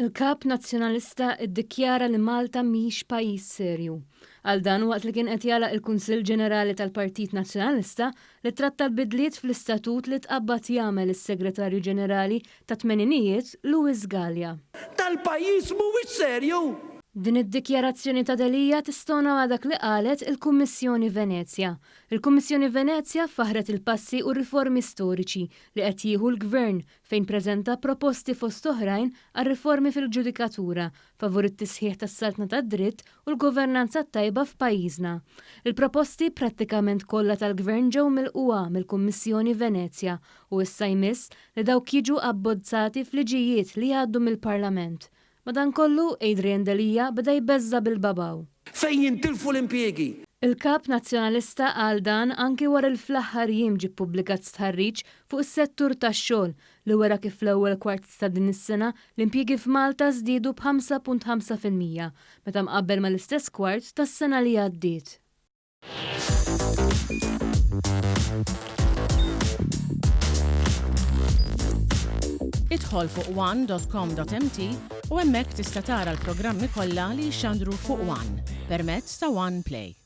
Il-Kap Nazzjonalista iddikjara li Malta mhix pajjiż serju. Qal dan waqt li kien qed jagħlaq il-Kunsill Ġenerali tal-Partit Nazzjonalista li tratta l-bidliet fl-istatut li tqabbad jagħmel is-Segretarju Ġenerali tat-tmeninijiet Louis Galea. Tal-pajjiż mhuwiex serju! Din id-dikjarazzjoni ta' Delia tistona ma' dak li qalet il-Kummissjoni Venezja. Il-Kummissjoni Venezja faħħret il-passi u r-riformi storiċi li qed jieħu l-Gvern fejn preżenta proposti fost oħrajn għal riformi fil-ġudikatura, favur it-tisħiħ tas-saltna tad-dritt u l-governanza t-tajba f'pajjiżna. Il-proposti prattikament kollha tal-Gvern ġew milqugħa mill-Kummissjoni Venezja u issa jmiss li dawk jiġu abbozzati f'liġijiet li jgħaddu mill-Parlament. Madankollu, Adrian Delia beda jbeżża' bil-babaw. Fejn jintilfu l-impjiegi. Il-Kap Nazzjonalista qal dan anki wara li fl-aħħar jiem ġie ppubblikat stħarriġ fuq is-settur tax-xogħol li wera kif fl-ewwel kwart ta' din is-sena l-impjiegi f'Malta żdiedu b'5.5% meta mqabbel mal-istess kwart tas-sena li għaddiet. Idħol fuq one.com.mt u hemmhekk tista' tara l-programmi kollha li jixxandru fuq One permezz ta' One Play.